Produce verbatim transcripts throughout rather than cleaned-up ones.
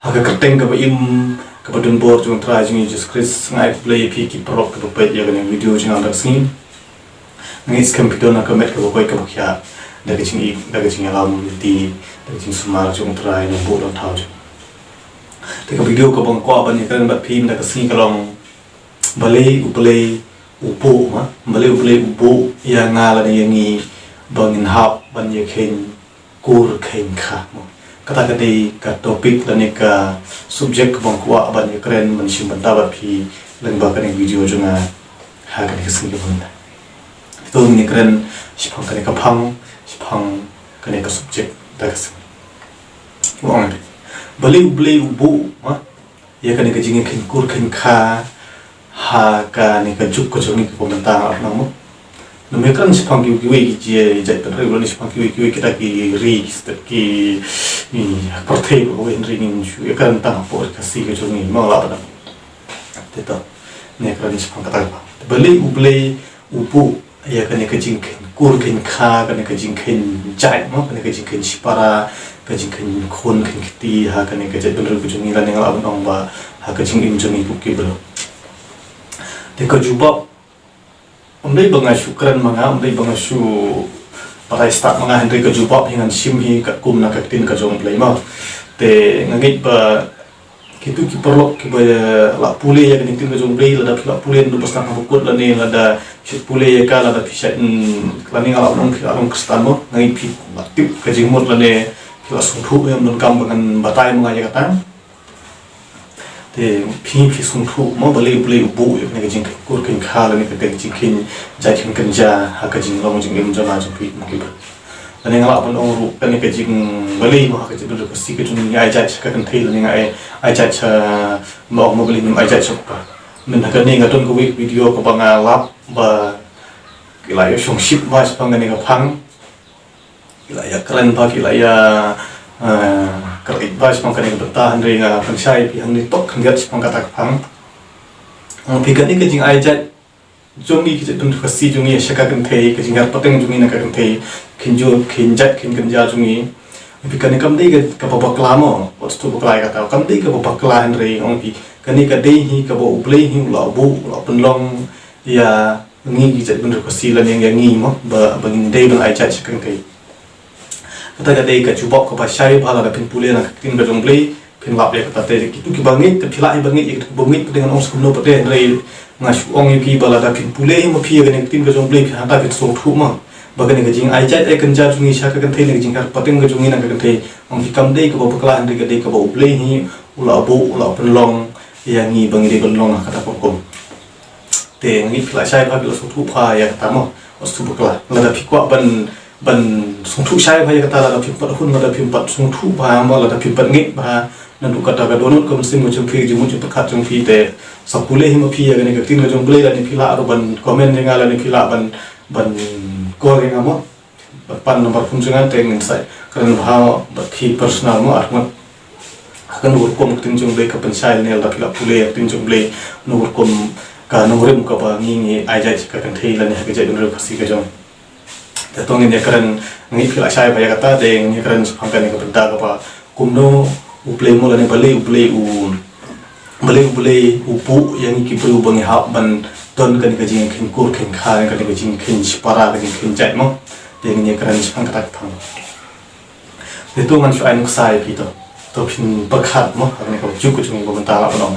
Ha ka kyrteng kaba im, kaba donbor jong u Trai jong ngi Jisu Khrist, nga ai khublei ïa phi ki paralok kiba peit ïa kane ka video jong nga da ka sngi. Nga ngeit skhem phi don ha ka met kaba koit kaba khiah da ka jingim, da ka jingïalam lynti, da ka jingsumar jong u Trai na buh na thaw jong. Te ka video kaba nga kwah ban ïakren bad phi da ka sngi ka long, balei U Blei u buh, ma? Balei U Blei u buh ïa nga lane ïa ngi ba ngin hap ban ïakheiñ kur kheiñ kha, ma? Kata ka dei ka topic lane ka subject kaba nga kwah ban ïakren, ban shim bynta bad phi lyngba kane ka video jong nga ha kane ka sngi kaba mynta. To ngin ïakren shaphang kane ka phang, shaphang kane ka subject da ka sngi. Balei U Blei u buh, ma, ïa kane ka jingïakheiñ kur kheiñ kha ha kane ka juk ka jong ngi kaba mynta, nga ong, ma? Ngam ïakren shaphang kiwei kiwei ki jait bynriew lane shaphang kiwei kiwei kita ki ri, ki state, ki, ki pyrthei ba kawei, hynrei ngin shu ïakren tang hapoh ri Khasi ka jong ngi, ma, lah ba dang. Te to, ngin ïakren shaphang kata ka phang. Balei U Blei u buh ïa kane ka jingkheiñ kur kheiñ kha, kane ka jingkheiñ jait, ma, kane ka jingkheiñ shipara, ka jingkheiñ khun kheiñ kti ha kane ka jait bynriew ka jong ngi, lane nga lah ban ong ba ha ka jingim jong ngi ki briew. Te ka jubab, ym dei ba nga shu kren ma nga, ym dei ba nga shu batai stad ma nga, hynrei ka jubab hi ngan shim hi katkum na ka ktien ka jong U Blei, ma. Te nga ngeit ba kito ki paralok kiba la pule ïa kane ka ktien ka jong U Blei, lada phi la pule naduh ba sdang haduh ba kut, lane lada phi pule ïa ka, lada phi shait, mm, lane nga lah ban ong phi la long Khristan, ma, nga ngeit phi la tip ka jingmut lane phi la sngewthuh, ym donkam ba ngan batai ma nga ïa kata. Te phi, phi sngewthuh, ma, balei U Blei u buh ïa kane ka jingkheiñ kur kheiñ kha lane kata ka jingkheiñ jait kheiñ kynja ha ka jinglong jingim jong nga jong phi, ma, ki briew. Lane nga lah ban ong ruh kane ka jingbalei, ma, ha ka jingbalei ka si ka jong ngi, ngi ai jait sha ka kynthei, lane nga ai, ai jait sha, ma, ong ma balei ngim ai jait sha u kpa. Mynta kane nga don kawei ka video kaba nga lap ba ki la ïa shongshit bha shaphang kane ka phang. Ki la ïa kren bha, ki la ïa, eh, kren bha shaphang kane ka bynta, hynrei nga pynshai ïa phi hangne tok khyndiat shaphang kata ka phang. Ong phi kane ka jingai jait jong ngi ki jait bynriew Khasi jong ngi sha ka kynthei, ka jinghiar pateng jong ngi na ka kynthei, kheiñ jur, kheiñ jait, kheiñ kynja jong ngi. Phi kane kam dei ka, kaba bakla mo, wat shu bakla ïa kata, kam dei kaba bakla hynrei ong phi kane ka dei hi kaba U Blei hi u la buh, u la pynlong ïa ngi ki jait bynriew Khasi lane ïa ngi mo, ba, ba ngin dei ban ai jait sha ka kynthei. Kata ka dei ka jubab kaba shai bha lada phin pule na ka ktien ka jong U Blei, phin lap ïa kata. Te kito kiba ngeit, te phi lah hi ban ngeit, ïa kito kiba ngeit, phi dei ngan ong skumno pat te, hynrei nga shu ong ïa phi ba lada phin pule hi ma phi ïa kane ka ktien ka jong U Blei, phin hangta phin sngewthuh ma ba kane ka jingai jait ai kynja jong ngi sha ka kynthei, ne ka jinghiar pateng ka jong ngi na ka kynthei, ong phi kam dei kaba bakla, hynrei ka dei kaba U Blei hi u la buh, u la pynlong ïa ngi ba ngi dei ban long ha kata ka rukom. Te ngi phi la shai bha, phi la sngewthuh bha ïa kata mo, wat shu bakla. Lada phi kwah ban, ban sngewthuh shai bha ïa kata, lada phim pat hun, lada phim pat sngewthuh bha mo, lada phim pat ngeit bha naduh kata ka dohnud ka mynsiem ka jong phi, ka jingmut jingpyrkhat jong phi, te sa pule hi ma phi ïa kane ka ktien ka jong U Blei, lane phi lah ruh ban comment ïa nga, lane phi lah ban, ban call ïa nga mo. Ban pan number phone jong nga te ngin sa kren bha bad phi personal mo, arngut ha kano ka rukom ka ktien jong U Blei ka pynshai, ne lada phi la pule ïa ka ktien jong U Blei, kano ka rukom, ka nongrim kaba ngi, ngi ai jait sha ka kynthei lane ha ka jaitbynriew Khasi ka jong. Te to ngin ïa kren, ngi phi la shai bha ïa kata, te ngin ïa kren shaphang kane ka bynta kaba kumno U Blei mo lane balei U Blei u, balei U Blei u buh ïa ngi ki briew ba ngi hap ban don kane ka jingkheiñ kur kheiñ kha, kane ka jingkheiñ shipara, ka jingkheiñ jait mo. Te ngin ïa kren shaphang kata ka phang. Te to ngan shu ai nuksa ïa phi to. To phin pyrkhat mo, ha kane ka juk ka jong ngi ba mynta lah ban ong.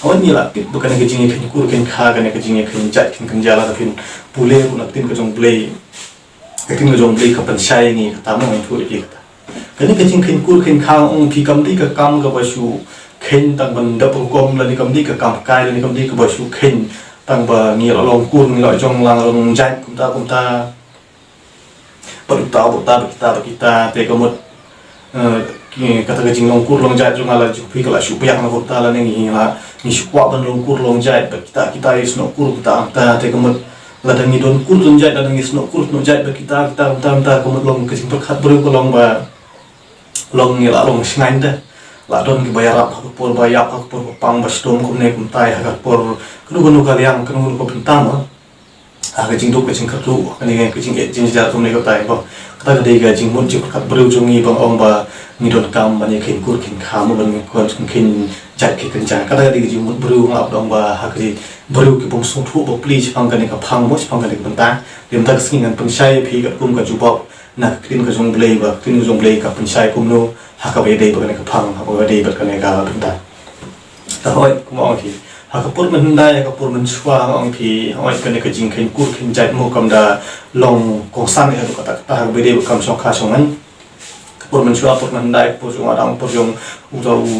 Haba ngi la tip ba kane ka jingkheiñ kur kheiñ kha, kane ka jingkheiñ jait kheiñ kynja, lada phin pule ruh na ka ktien ka jong U Blei, ka ktien ka jong U Blei ka pynshai ïa ngi kata mo, ngan ïathuh ïa phi kata. Kane ka jingkheiñ kur kheiñ kha, ong phi, kam dei ka kam kaba shu kheiñ tang ban dep rukom, lane kam dei ka kam kai, lane kam dei kaba shu kheiñ tang ba ngi la long kur, ngi la jong lang, long jait kumta kumta. Bad uta bad uta, bad kita bad kita, te ka mut, eh, ki, kata ka jinglong kur long jait jong nga la jong phi ka la shu biang na kumta, lane ngi la, ngi shu kwah ban long kur long jait bad kita, kita ïa snoh kur kumta kumta, te ka mut lada ngi don kur don jait, lada ngi snoh kur snoh jait bad kita, kita kumta kumta, ka mut long ka jingpyrkhat briew ka long ba long ngi la long shngaiñ te. La don kiba ïarap ha ka por ba ïap, ha ka por ba pang, ba shitom kumne kumtai, ha ka por kano kano ka liang, kano kano ka bynta mo. ha ka jingduk ka jingkyrduh, kane ka jingeh jingjia kumne ka tai ba kata ka dei ka jingmut jingpyrkhat briew jong ngi ba ong ba ngi donkam ban ïa kheiñ kur kheiñ kha mo, ban ïa kheiñ, kheiñ jait kheiñ kynja. Kata ka dei ka jingmut briew, nga ap dong ba ha ka dei briew ki bym sngewthuh ba plie shaphang kane ka phang mo, shaphang kane ka bynta. Te mynta ka sngi ngan pynshai ïa phi katkum ka jubab na ka ktien ka jong U Blei ba ka ktien ka jong U Blei ka pynshai kumno ha kaba ïadei bad kane ka phang, ha kaba ïadei bad kane ka bynta. Te hooid, kumba ong phi, ha ka por mynhyndai, ha ka por mynshuwa, ong phi, hooid, kane ka jingkheiñ kur kheiñ jait mo kam da long kongsan ïa haduh katta katta ha kaba ïadei bad kam shongkha shongman. Ka por mynshuwa, por mynhyndai, ka por jong u Adam, ka por jong uta u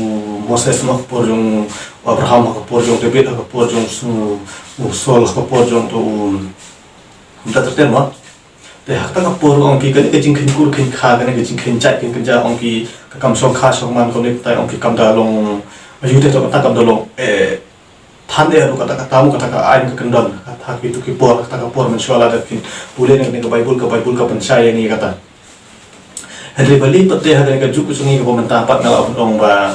Moses mo, ka por jong u Abraham, ka por jong u David, ka por jong u Saul, ka por jong uta u, uta ter ter mo. Te ha kata ka por, ong phi, kane ka jingkheiñ kur kheiñ kha, kane ka jingkheiñ jait kheiñ kynja, ong phi, ka kam shongkha shongman kumne ka tai, ong phi, kam da long, aïu te, to kata kam da long, eh, than eh haduh katta katta mo, kata ka aiñ ka kyndon, kata ha kitu ki por, kata ka por mynshuwa lada phin pule na kane ka Baibl, ka Baibl ka pynshai ïa ngi kata. Hynrei balei pat te ha kane ka juk ka jong ngi kaba mynta pat nga lah ban ong ba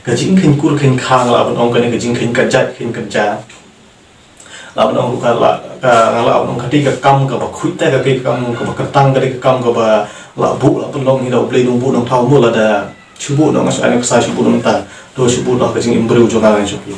ka jingkheiñ kur kheiñ kha, nga lah ban ong kane ka jingkheiñ ka jait kheiñ kynja, lah ban ong ruh ka lah, ka, nga lah ban ong ka dei ka kam kaba khuid te, ka dei ka kam kaba kyntang, ka dei ka kam kaba lah buh lah pynlong hi da U Blei Nongbuh Nongthaw mo. Lada shu buh noh, nga shu ai ka sa shu buh noh mynta, to shu buh noh ka jingim briew jong nga, nga shu pi.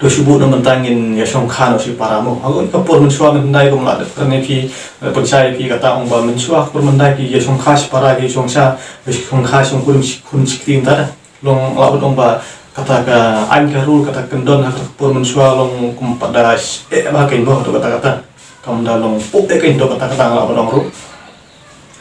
To shu buh noh mynta, ngin ïa shongkha noh shipara mo. Ha kane ka por mynshuwa mynhyndai kum lah dep kren ïa phi, eh, pynshai ïa phi kata, ong ba mynshuwa por mynhyndai ki ïa shongkha shipara, ki shongkha, ïa shongkha shongkurim shikhun shikti mynta da. Long lah ban ong ba kata ka aiñ ka rule, kata ka kyndon ha ka por mynshuwa long kum pat da eh ba keiñ mo, to kata kata. Kam da long pop eh keiñ, to kata kata nga lah ban ong ruh.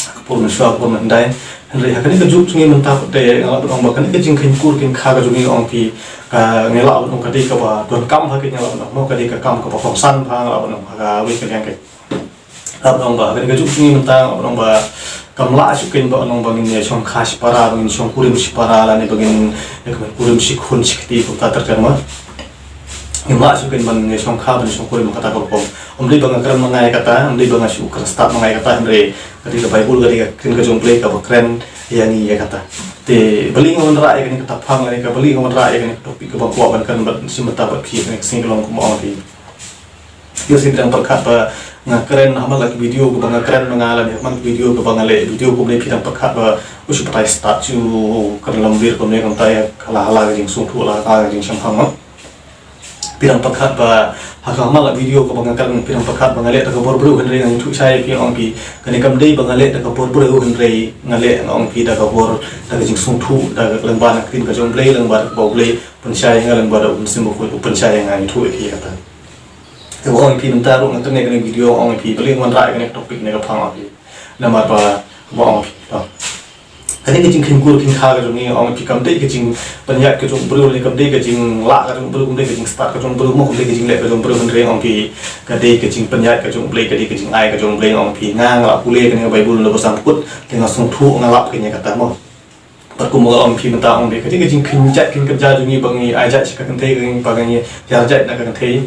Ha ka por mynshuwa, ka por mynhyndai. Hynrei ha kane ka juk jong ngi mynta pat te nga lah ban ong ba kane ka jingkheiñ kur kheiñ kha ka jong ngi, ong phi, ka ngi lah ban ong ka dei kaba donkam ha keiñ, nga lah ban ong mo, ka dei ka kam kaba kongsan bha, nga lah ban ong, ha kawei ka liang keiñ. Nga lah ban ong ba kane ka juk jong ngi mynta, nga lah ban ong ba kam lah shuh keiñ ba ong ba ngin ïa shongkha shipara, ba ngin shongkurim shipara lane ba ngin ïa kmen kurim shikhun shikti kumta ter ter mo. Ngim lah shuh keiñ ban ïa shongkha ban shongkurim kata ka rukom. Ym dei ba nga kren ma nga ïa kata, ym dei ba nga shu kren stad ma nga ïa kata, hynrei ka dei ka Baibl, ka dei ka ktien ka jong U Blei kaba kren ïa ngi ïa kata. Te balei nga wanrah ïa kane ka phang, ïa ka balei nga wanrah ïa kane ka topic kaba kwah ban kren bad shi mynta bad phi kane ka sngi ka long kumba ong phi. Ïoh shisha phi dang pyrkhat ba nga kren ha man la ki video kaba nga kren ma nga, lane ha man ki video kaba nga leh video kumne, phi dang pyrkhat ba u shu batai stad shu kren lambir kumne, kumta ïa ka la hala ka jingsngewthuh, la hala ka jingsngewthuh mo. Phi dang pyrkhat ba ha ka man la video kaba nga kren, phi dang pyrkhat ba nga leh da ka bor briew, hynrei nga ïathuh shai ïa phi, ong phi, kane kam dei ba nga leh da ka bor briew, hynrei nga leh, nga ong phi, da ka bor, da ka jingsngewthuh, da ka lyngba na ka ktien ka jong U Blei, lyngba da kaba U Blei u pynshai ïa nga, lyngba da U Mynsiem Bakhuid u pynshai ïa nga, nga ïathuh ïa phi kata. Te ong ïa phi mynta ruh nga kane, kane video, ong ïa phi, balei nga wanrah ïa kane ka topic ne ka phang, ong phi. Namar ba, ba ong phi, to. Kane ka jingkheiñ kur kheiñ kha ka jong ngi, ong phi, kam dei ka jingpynïaid ka jong u briew, ne kam dei ka jinglah ka jong u briew, kam dei ka jingstad ka jong u briew mo, kam dei ka jingleh ka jong u briew, hynrei ong phi, ka dei ka jingpynïaid ka jong U Blei, ka dei ka jingaiñ ka jong U Blei, ong phi. Nga, nga la pule kane ka Baibl na ba sngewthuh, te nga sngewthuh, nga lap kane kata mo. Bad kumba nga ong phi mynta, ong phi, ka dei ka jingkheiñ jait kheiñ kynja jong ngi ba ngi ai jait sha ka kynthei, ba ngi hiar jait na ka kynthei.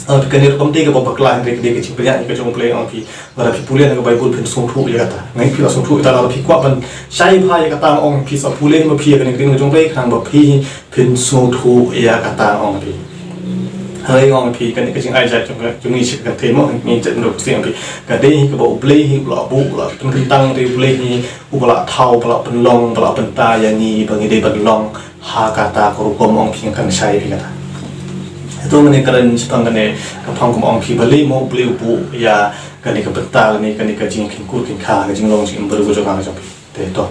Ah, kane rukom dei kaba bakla, hynrei ka dei ka jingpynïaid ka jong U Blei, ong phi. Lada phi pule na ka Baibl phin sngewthuh ïa kata. Nga ngeit phi la sngewthuh ïa kata, lada phi kwah ban shai bha ïa kata, ong phi, sa pule ma phi ïa kane ka ktien ka jong U Blei, khnang ba phi phin sngewthuh ïa kata, ong phi. Hynrei ong phi, kane ka jingai jait jong, jong ngi sha ka kynthei mo, ngi jait, ong phi, ka dei hi kaba U Blei hi u la buh, u la pynkyntang, te U Blei hi uba la thaw, uba la pynlong, uba la pynta ïa ngi ba ngi dei ban long ha kata ka rukom, ong phi, nga kren shai phi kata. Hato ngin kren shaphang kane ka phang kumba ong phi, balei mo U Blei u buh ïa kane ka bynta lane kane ka jingkheiñ kur kheiñ kha, ka jinglong jingim briew ka jong nga ka jong phi. Te to.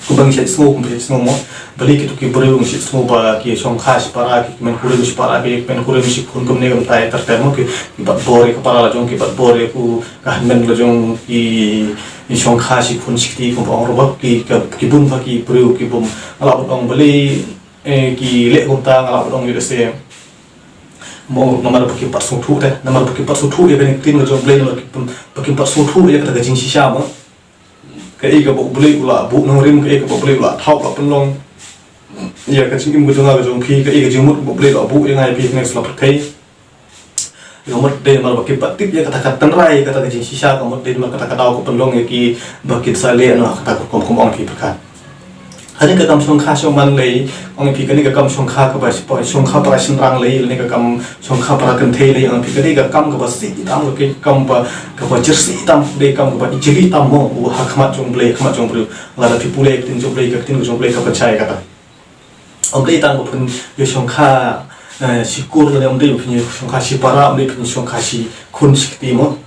Kumba ngi shait sngew, kumba shait sngew mo. Balei kito ki briew ngi shait sngew ba ki shongkha shipara, ki kmen kurim shipara, ki kmen kurim shikhun kumne kumta ter ter mo, ki, ki bat bor ïa ka para la jong, ki bat bor ïa ku ka hynmen la jong, ki, ki shongkha shikhun shikti kumba ong ruh ba, ki, ka, ki bun ba ki briew, ki bym, nga lah ban ong balei, eh, ki leh kumta, nga lah ban ong ïa lehse. Mo namar ba kim pat sngewthuh te, namar ba kim pat sngewthuh ïa kane ka ktien ka jong U Blei, namar ba kim pat sngewthuh ïa kata ka jingshisha mo. Kaei kaba U Blei u la buh nongrim, kaei kaba U Blei u la thaw, u la pynlong. Ïa ka jingim ka jong nga ka jong phi, kaei ka jingmut kaba U Blei u la buh ïa nga ïa phi, kane ka sla pyrthei. Ka mut dei namar ba kim pat tip ïa kata ka tynrai, kata ka jingshisha, ka mut dei namar kata ka daw ka pynlong ïa ki ba kin sa leh noh kata ka rukom, kum ong phi pyrkhat. Kane ka kam shongkha shongman lei, ong ïa phi, kane ka kam shongkha kaba shongkha para shynrang lei, kane ka kam shongkha para kynthei lei, ong ïa phi, kane ka kam kaba sih tam, ka kam ba, kaba jyrsih tam, dei kam kaba ijli tam mo, u ha khmat jong Blei, khmat jong briew. Lada phi pule ka ktien jong Blei, ka ktien jong Blei ka pynshai kata. Ym dei tang ba phin ïa shongkha, eh, shi kur lane ym dei ba phin ïa shongkha shi para, ym dei phin ïa shongkha shi khun shi kti mo.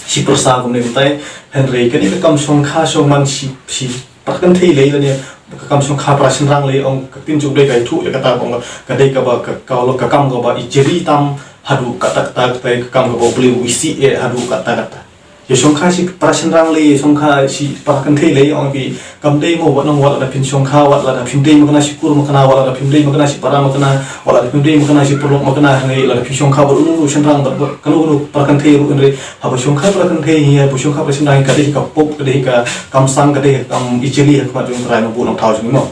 Shi pyrsa kumne kumtai, hynrei kane ka kam shongkha shongman shi, shi para kynthei lei lane ka kam shongkha para shynrang lei, ong ka ktien jong Blei ka ïathuh ïa kata, ong ka dei kaba ka, ka, ka kam kaba ijli tam haduh katta katta, ka kam kaba U Blei u isih eh haduh katta katta. Ïa shongkha shi para shynrang lei, ïa shongkha shi para kynthei lei, ong ïa phi, kam dei mo, wat nang, wat lada phin shongkha, wat lada phim dei makna shi kur makna, wat lada phim dei makna shi para makna, wat lada phim dei makna shi paralok makna, hynrei lada phi shongkha bad uno uno u shynrang bad, bad kano kano para kynthei ruh, hynrei haba shongkha para kynthei hi, haba shongkha para shynrang hi, ka dei ka pop, ka dei ka kam sang, ka dei ka kam ijli ha khmat jong U Trai Nongbuh Nongthaw jong ngi mo.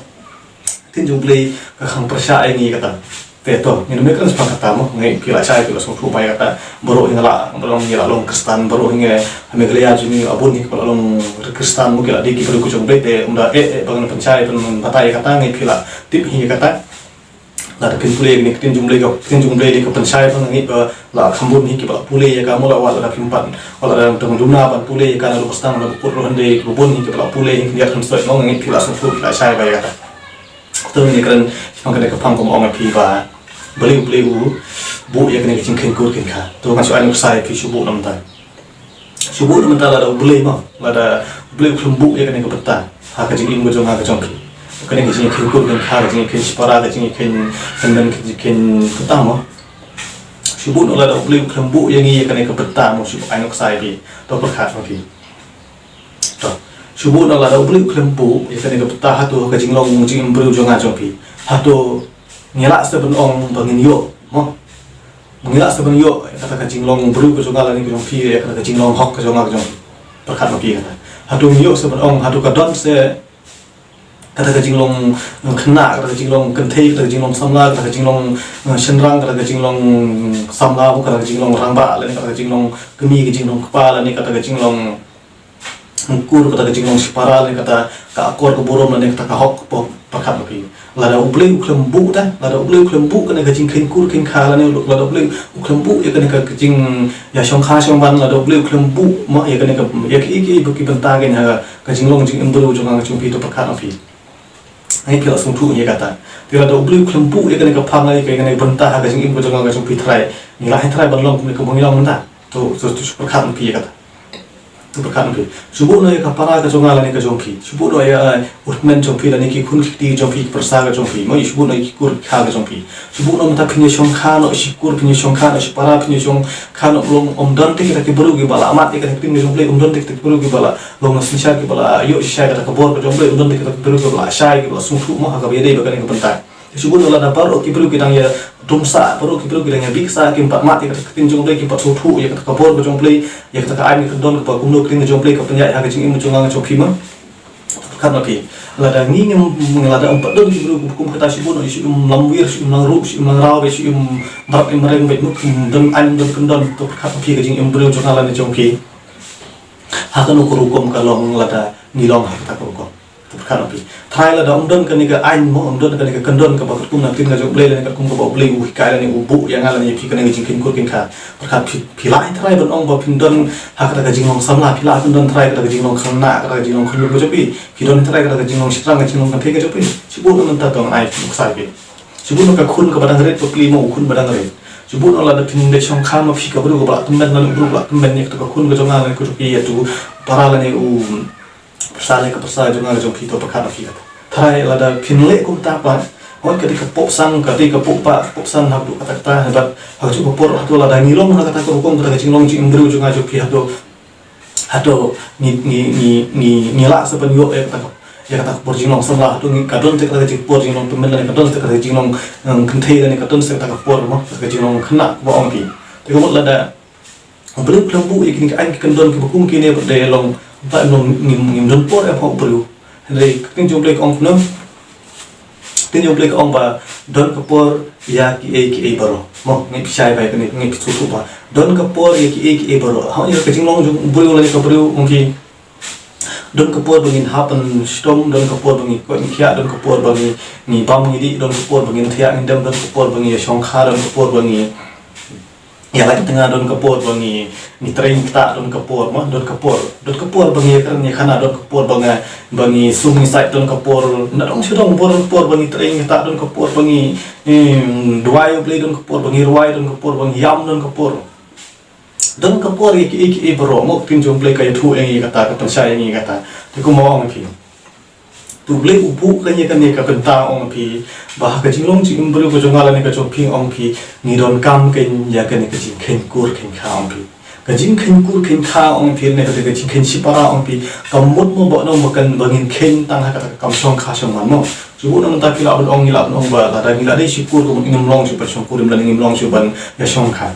Ktien jong U Blei ka khang pyrshah ïa ngi kata. Te to, ngin ym kren shaphang kata mo, ngi, phi la shai, phi la sngewthuh ba ïa kata. Baroh hi ngi la, baroh ngi la long Khristan, baroh hi ngi ha Meghalaya jong ngi, a bun hi kiba la long Khristan mo, ki la dei ki briew ka jong U Blei, te ym da eh eh ba ngan pynshai pynbatai ïa kata, ngi, phi la tip hi ïa kata. Lada phin pule ïa kane ka ktien jong U Blei, ka ktien jong U Blei ka pynshai, ba ngi, ba la kham bun hi kiba la pule ïa ka mo, la, wat lada phim pat, wat lada dang duna ban pule ïa ka na lum ba sdang, na lum ba kut ruh, hynrei kiba bun hi kiba la pule, hi ki ïa kan soi mo, ngi, phi la sngewthuh, phi la shai ba ïa kata. To ngin kren shaphang kane ka phang, kum ong ïa phi ba balei U Blei u buh ïa kane ka jingkheiñ kur kheiñ kha. To ngan shu ai nuksa ïa phi, shu buh na mynta. Shu buh na mynta, lada U Blei mo, lada U Blei u khlem buh ïa kane ka bynta ha ka jingim ka jong nga ka jong phi, kane ka jingkheiñ kur kheiñ kha, ka jingkheiñ shipara, ka jingkheiñ kynmen, ka jingkheiñ kata mo. Shu buh noh, lada U Blei u khlem buh ïa ngi ïa kane ka bynta mo, shu buh, ai nuksa ïa phi. To pyrkhat ma phi. To, shu buh noh, lada U Blei u khlem buh ïa kane ka bynta, hato ha ka jinglong jingim briew jong nga jong phi, hato ngi lah sa ban ong ba ngin ïoh mo? Ngi lah sa ban ïoh ïa kata ka jinglong briew ka jong nga lane ka jong phi, ïa kata ka jinglong hok ka jong nga ka jong phi? Pyrkhat ma phi kata. Hato ngi ïoh sa ban ong, hato ka don sa kata ka jinglong, eh, khynnah, kata ka jinglong kynthei, kata ka jinglong samla, kata ka jinglong, eh, shynrang, kata ka jinglong samla, kata ka jinglong rangbah, lane kata ka jinglong kmie, ka jinglong kpa, lane kata ka jinglong kur, kata ka jinglong shipara, lane kata ka akor ka burom, lane kata ka hok, pyrkhat ma phi. Lada U Blei u khlem buh ta, lada U Blei u khlem buh kane ka jingkheiñ kur kheiñ kha, lane lada U Blei u khlem buh ïa kane ka jingïashongkha shongman, lada U Blei u khlem buh mo ïa kane ka, ïa ki, ïa ki, ïa ki bynta kane ha ka jinglong jingim briew jong nga jong phi, to pyrkhat ma phi. Ngi, phi la sngewthuh ïa kata. Te lada U Blei u khlem buh ïa kane ka phang, ïa kane ka bynta ha ka jingim ka jong nga ka jong phi, Trai, ngi lah hi Trai ban long kumne kaba ngi long mynta? To, to, to shu pyrkhat ma phi ïa kata. To pyrkhat ma phi. Shu buh noh ïa ka para ka jong nga lane ka jong phi. Shu buh noh ïa, eh, u hynmen jong phi lane ki khun ki kti jong phi, ki pyrsa ka jong phi mo, shu buh noh ïa ki kur ki kha ka jong phi. Shu buh noh mynta, phin ïashongkha noh shi kur, phin ïashongkha noh shi para, phin ïashongkha noh, long ym don te kita ki briew kiba la mad ïa kata ka ktien ka jong U Blei, ym don te kita ki briew kiba la long na synshar, kiba la ïoh shisha ïa kata ka bor ka jong U Blei, ym don te kita ki briew kiba la shai, kiba la sngewthuh mo ha kaba ïadei bad kane ka bynta. Te shu buh noh, lada baroh ki briew ki dang ïa dumsah, baroh ki briew ki dang ïa bihsah, kim pat mad ïa kata ka ktien jong U Blei, kim pat sngewthuh ïa kata ka bor ka jong U Blei, ïa kata ka aiñ ka kyndon kaba kumno ka ktien ka jong U Blei ka pynïaid ha ka jingim ka jong nga ka jong phi mo. Pyrkhat ma phi. Lada ngi ngim, lada ym pat don ki briew kiba kum kata, shu buh noh, shu im lamwir, shu im langruh, shu im langraw, shu im mrad im reng, bad mut ym don aiñ, ym don kyndon, to pyrkhat ma phi, ka jingim briew jong nga lane jong phi, ha kano ka rukom ka long lada ngi long ha kata ka rukom? To pyrkhat ma phi. Trai, lada ym don kane ka aiñ mo, ym don kane ka kyndon kaba katkum na ktien ka jong U Blei lane katkum kaba U Blei u hikai lane u buh ïa nga lane ïa phi kane ka jingkheiñ kur kheiñ kha, pyrkhat, phi, phi lah hi Trai ban ong ba phin don ha kata ka jinglong samla, phi lah phin don Trai kata ka jinglong khynnah, kata ka jinglong khunlung ka jong phi, phi don Trai kata ka jinglong shynrang, ka jinglong kynthei ka jong phi. Shu buh noh mynta, to ngan ai nuksa ïa phi. Shu buh noh ka khun kaba dang rit bapli mo, u khun ba dang rit. Shu buh noh, lada phin leit shongkha ma phi ka briew kaba la tymmen lane u briew ba la tymmen ïa kata ka khun ka jong nga lane ka jong phi, ïa uto u para lane u pyrsa lane ka pyrsa jong nga jong phi, to pyrkhat ma phi kata. Trai, lada phin leh kumta pat, hooid ka dei ka pop san, ka dei ka pop pat, pop san haduh katta katta, bad ha kajuh ka por hato lada ngi long ha kata ka rukom, kata ka jinglong jingim briew jong nga jong phi, hato, hato ngi, ngi, ngi, ngi, ngi lah sa ban ïoh ïa kata ka, ïa kata ka por jinglong samla, hato ngi, ka don te kata ka jing, por jinglong tymmen lane ka don te kata ka jinglong, em, kynthei lane ka don te kata ka por mo, kata ka jinglong khynnah kaba ong phi. Te ka mut lada U Blei u khlem buh ïa kine ki aiñ ki kyndon kiba kum kine, ba dei long, ba ngim, ngim, ngim don por em ha u briew. Hynrei ka ktien jong U Blei ka ong kumno? Ka ktien jong U Blei ka ong ba don ka por ïa kiei kiei baroh. Mo, ngi pyrshang ba ïa kane, ngi pyrshang ba don ka por ïa kiei kiei baroh. Ha ïa ka jinglong jong u briew lane ka briew, ong ki, Don ka por ba ngin hap ban shitom, don ka por ba ngi koit ngi khiah, don ka por ba ngi, ngi bam ngi dih, don ka por ba ngin thiah ngin dem, don ka por ba ngi ïashongkha, don ka por ba ngi ïalait tnga, don ka por ba ngi, ngi trei ngi ktah, don ka por, ma, don ka por, don ka por ba ngi ïakren ïakhana, don ka por ba nga, ba ngi sum ngi sait, don ka por, na dong shu don por, don ka por ba ngi trei ngi ktah, don ka por ba ngi, em, duwai U Blei, don ka por ba ngi rwai, don ka por ba ngi ïam, don ka por. Don ka por ïa kiei kiei baroh, mo, ka ktien jong U Blei ka ïathuh ïa ngi kata, ka pynshai ïa ngi kata. Te kumba ong ïa phi, to U Blei u buh kane, kane ka bynta, ong ïa phi, ba ha ka jinglong jingim briew ka jong nga lane ka jong phi, ong ïa phi, ngi donkam kein ïa kane ka jingkheiñ kur kheiñ kha, ong ïa phi. Ka jingkheiñ kur kheiñ kha, ong ïa phi, lane ka jingkheiñ shipara, ong ïa phi, kam mut mo ba ong ba kan, ba ngin kheiñ tang ha kata ka kam shongkha shongman, mo. Shu buh na mynta phi lah ban ong, ngi lah ban ong ba lada ngi la dei shi kur, ka mut ngim long shuh ban shong kurim lane ngim long shuh ban ïashongkha.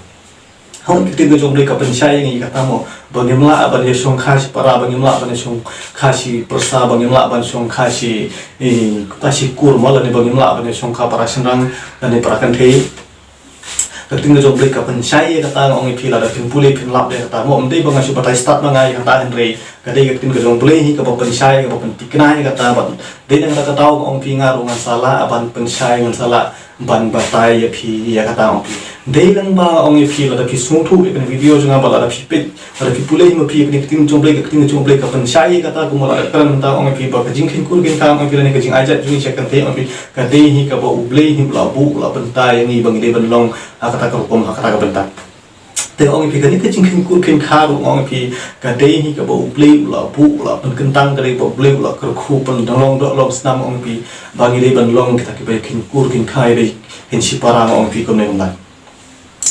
Hooid, ka ktien ka jong U Blei ka pynshai ïa ngi kata, mo, ba ngim lah ban ïashongkha shipara, ba ngim lah ban ïashongkha shi pyrsa, ba ngim lah ban shongkha shi, eh, kata shi kur, mo, lane ba ngim lah ban ïashongkha para shynrang lane para kynthei. Ka ktien ka jong U Blei ka pynshai ïa kata, nga ong ïa phi, lada phin pule phin lap ïa kata, mo. Ym dei ba nga shu batai stad ma nga ïa kata, hynrei ka dei ka ktien ka jong U Blei hi kaba pynshai, kaba pynthikna ïa kata, bad dei na kata ka daw nga ong ïa phi, nga ruh ngan sa lah ban pynshai, ngan sa lah ban batai ïa phi ïa kata, ong ïa phi. Dei lang ba nga ong ïa phi, lada phi sngewthuh ïa kane ka video jong nga, bad lada phi peit, lada phi pule hi ma phi ïa kane ka ktien jong U Blei, ka ktien jong U Blei ka pynshai ïa kata, kumba la kren mynta, ong ïa phi, ba ka jingkheiñ kur kheiñ kha, ong ïa phi, lane ka jingaijaid jong ngi sha ka kynthei, ong ïa phi, ka dei hi kaba U Blei hi u la buh, u la pynta ïa ngi ba ngi dei ban long ha kata ka rukom, ha kata ka bynta. Te ong ïa phi, kane ka jingkheiñ kur kheiñ kha ruh, ong ïa phi, ka dei hi kaba U Blei u la buh, u la pynkyntang, ka dei ba U Blei u la kyrkhu, pynlong doh long snam, ong ïa phi, ba ngi dei ban long kita kiba kheiñ kur kheiñ kha, ïa dei kheiñ shipara, ong ïa phi, kumne kumne.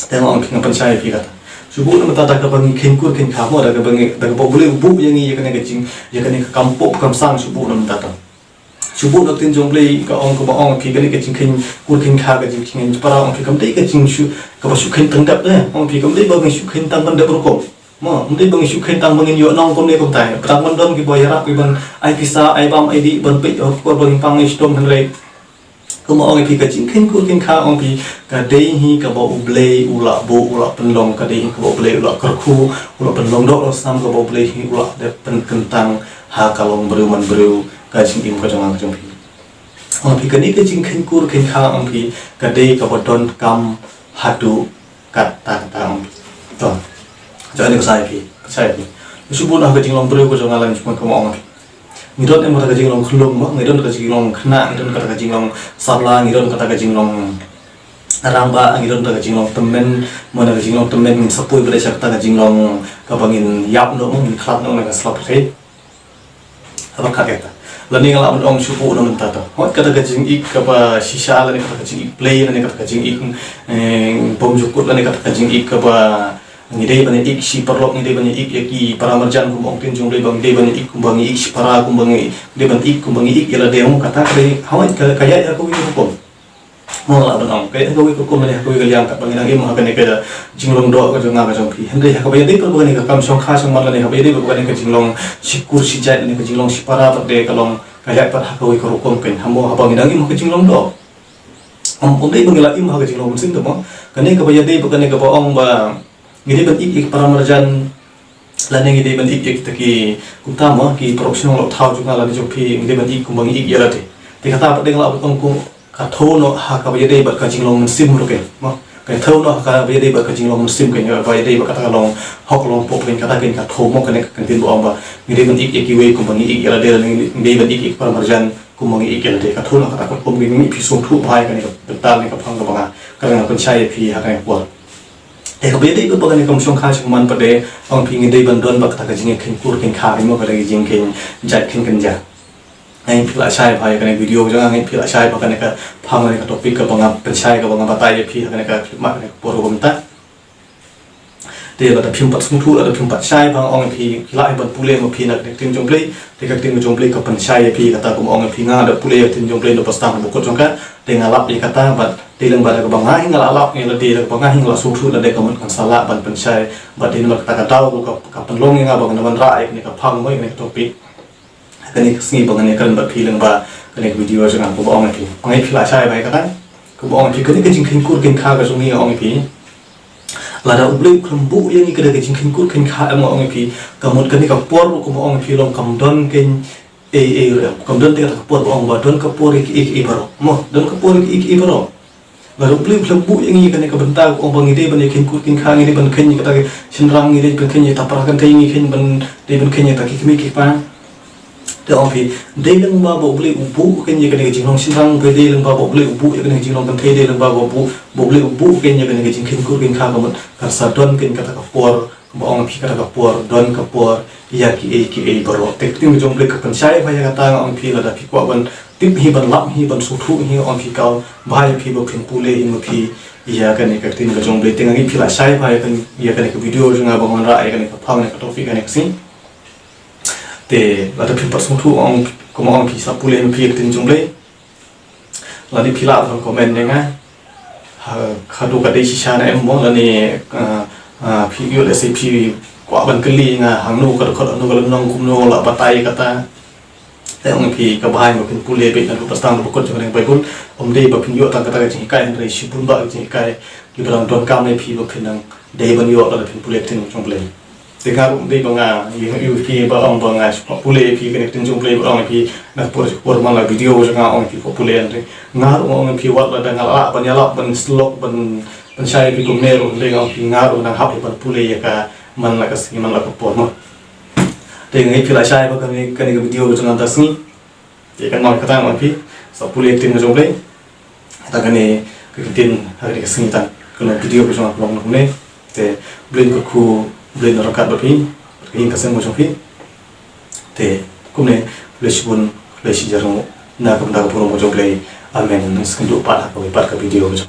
Te ong ïa phi, nga pynshai ïa phi kata. Shu buh na mynta da kaba ngi kheiñ kur kheiñ kha, mo, da kaba ngi, da kaba U Blei u buh ïa ngi ïa kane ka jing, ïa kane ka kam pop kam sang, shu buh na mynta da. Shu buh na ka ktien jong U Blei ka ong, kaba ong ïa phi, kane ka jingkheiñ kur kheiñ kha, ka jingkheiñ shipara, ong ïa phi, kam dei ka jing shu, kaba shu kheiñ tang dep de. Ong ïa phi, kam dei ba ngi shu kheiñ tang ban dep rukom. Mo, ym dei ba ngi shu kheiñ tang ba ngin ïoh nong kumne kumtai. Tang ban don kiba ïarap, kiban ai pisa, ai bam, ai dih, ban peit, oh, kor ba ngin pang, ai shitom, hynrei kumba ong ïa phi, ka jingkheiñ kur kheiñ kha, ong ïa phi, ka dei hi kaba U Blei u la buh, u la pynlong, ka dei hi kaba U Blei u la kyrkhu, u la pynlong doh long snam, kaba U Blei hi u la dep pynkyntang ha ka long briew man briew, ka jingim ka jong nga ka jong phi. Ong ïa phi, kane ka jingkheiñ kur kheiñ kha, ong ïa phi, ka dei kaba donkam haduh katta katta, ong ïa phi. To. Jong, ane ka sa ïa phi, ka sa ïa phi. Shu buh na ka jinglong briew ka jong nga, lane shu buh, kumba ong ïa phi. Ngi don em kata ka jinglong khyllung, mo, ngi don ka jinglong khynnah, ngi don kata ka jinglong samla, ngi don kata ka jinglong rangbah, ngi don kata ka jinglong tymmen, mo, na ka jinglong tymmen ngin sa poi pat sha kata ka jinglong kaba ngin ïap noh, mo, ngin khlad noh na ka sla pyrthei. Haba kata, lane nga lah ban ong shu buh na mynta to. Hooid, kata ka jingïeit kaba shisha, lane kata ka jingïeit Blei, lane kata ka jingïeit, eh, bymjukut, lane kata ka jingïeit kaba ngi dei ban ïeit shi paralok, ngi dei ban ïeit ïa ki para marjan, kumba ong ktien jong U Blei ba ngi dei ban ïeit kumba ngi ïeit shipara, kumba ngi dei ban ïeit kumba ngi ïeit ïa lade, mo, kata ka dei, hooid, ka, ka ïaid ha kawei ka rukom. Mo, nga lah ban ong, ka ïaid ha kawei ka rukom lane ha kawei ka liang, katba ngi dang im ha kane ka jinglong doh ka jong nga ka jong phi. Hynrei haba ïadei bad kane ka kam shongkha shongman lane haba ïadei bad kane ka jinglong shi kur shi jait lane ka jinglong shipara pat de, ka long ka ïaid pat ha kawei ka rukom kein, mo, haba ngi dang im ha ka jinglong doh. Ym, ym dei ba ngi la im ha ka jinglong mynsiem te, mo. Kane kaba ïadei bad kane kaba ong ba ngi dei ban ïeit ïa ki para marjan, lane ngi dei ban ïeit ïa kita ki, kumta, mo, ki paralok shnong lok thaw jong nga lane jong phi, ngi dei ban ïeit kumba ngi ïeit ïa lade. Te kata pat de nga lah ban ong, kum ka thew noh ha kaba ïadei bad ka jinglong mynsiem ruh kein, mo. Ka thew noh ha kaba ïadei bad ka jinglong mynsiem kein, kaba ïadei bad kata ka long hok long pop kein, kata kein ka thew, mo, kane ka kyntien ba ong ba ngi dei ban ïeit ïa kiwei kumba ngi ïeit ïa lade, lane ngi dei ban ïeit ïa ki para marjan kumba ngi ïeit ïa lade. Ka thew noh ha kata ka rukom kein. Ngi, phi sngewthuh bha ïa kane ka bynta ne ka phang kaba nga, kaba nga pynshai ïa phi ha kane ka por. Te kaba ïadei bad kane ka kam shongkha shongman pat de, ong ïa phi, ngi dei ban don bad kata ka jingkheiñ kur kheiñ kha, mo, kata ka jingkheiñ jait kheiñ kynja. Nga ngeit phi la shai bha ïa kane ka video jong nga, nga ngeit phi la shai bha kane ka phang, kane ka topic kaba nga pynshai, kaba nga batai ïa phi ha kane ka khlieh, ma, kane ka por kaba mynta. Te lada phim pat sngewthuh, lada phim pat shai bha, nga ong ïa phi, phi lah hi ban pule ma phi na ka ktien jong U Blei. Te ka ktien jong U Blei ka pynshai ïa phi kata, kumba ong ïa phi, nga da pule ïa ka ktien jong U Blei na ba sdang ha bakut jong ka, te nga lap ïa kata, bad dei lang ba da kaba nga hi nga la lap ïa lade, da kaba nga hi nga la sngewthuh lade, ka mut ngan sa lah ban pynshai, bad dei namar kata ka daw ruh ka, ka pynlong ïa nga ba ngan wanrah ïa kane ka phang, mo, ïa kane ka topic ha kane ka sngi ba ngan ïakren bad phi lyngba kane ka video jong nga, kumba ong ïa phi. Nga ngeit phi la shai bha ïa kata. Kumba ong ïa phi, kane ka jingkheiñ kur kheiñ kha ka jong ngi, nga ong ïa phi, Lada U Blei u khlem buh ïa ngi ka da ka jingkheiñ kut kheiñ kha, em, nga ong ïa phi, ka mut kane ka por ruh kumba ong ïa phi long kam don keiñ ei ei ruh, em, kam don te ka por ba ong ba don ka por ïa kiei kiei baroh. Mo, don ka por ïa kiei kiei baroh. Lada U Blei u khlem buh ïa ngi kane ka bynta ong ba ngi dei ban ïa kheiñ kut kheiñ kha, ngi dei ban kheiñ ïa kata ka shynrang, ngi dei ban kheiñ ïa ta para kynthei, ngi kheiñ ban, dei ban kheiñ ïa ta ki kmie ki kpa. Te ong phi, dei lyngba ba U Blei u buh keiñ ïa kane ka jinglong shynrang, dei lyngba ba U Blei u buh ïa kane ka jinglong kynthei, dei lyngba ba U Blei u buh keiñ ïa kane ka jingkheiñ kut kheiñ kha, ka mut kan sa don keiñ kata ka por, ba ong phi kata ka por, don ka por ïa kiei kiei baroh. Te ka ktien ka jong U Blei ka pynshai bha ïa kata, nga ong phi, lada phi kwah ban tip hi, ban lap hi, ban sngewthuh hi, ong phi, kaba bha ïa phi ba phin pule hi ma phi ïa kane ka ktien ka jong U Blei. Te nga ngeit phi la shai bha ïa kane, ïa kane ka video jong nga ba ngan wanrah ïa kane ka phang, ïa ka topic kane ka sngi. Te lada phi pat sngewthuh, ong, kumba ong phi, sa pule ma phi ïa ka ktien jong U Blei. Lada phi lah ban comment ïa nga. Ha, haduh ka dei shisha ne em mo, lane, ah, ah, phi ïoh lehse phi kwah ban kylli nga hangno ka dkhot, hangno ka lynnong, kumno la batai kata. Te ong phi, kaba bha ba phin pule beit na ka bastang ka bakut jong ka Baibl. Ym dei ba phin ïoh tang kata ka jinghikai, hynrei shibun bah ka jinghikai kiba dang donkam ïa phi ba phin nang dei ban ïoh lada phin pule ktien jong U Blei. Te nga ruh ym dei ba nga ïa, ïa phi ba ong ba nga shu pule ïa phi kane ka ktien jong U Blei, ba ong ïa phi na ka por, por man la video jong nga ong ïa phi pule, hynrei nga ruh nga ong ïa phi wat lada nga lah ban ïalap, ban slok, ban, ban shai ïa phi kumne ruh, hynrei nga ong ïa phi, nga ruh nang hap ïa ban pule ïa ka man la ka sngi, man la ka por mo. Te nga ngeit phi la shai bha kane, kane ka video jong nga mynta ka sngi. Te kan nang kata ngan ong phi, sa pule ktien ka jong U Blei. Kata kane ka ktien ha kane ka sngi, tang kano video ka jong nga ka long kumne. Te U Blei un kyrkhu, U Blei un ryngkat bad phi, ka ïing ka sem ka jong phi. Te kumne, khublei shibun, khublei shihajar nguh na ka bynta ka burom ka jong U Blei. Amen. Nang sa ïakynduh pat ha kawei pat ka video ka jong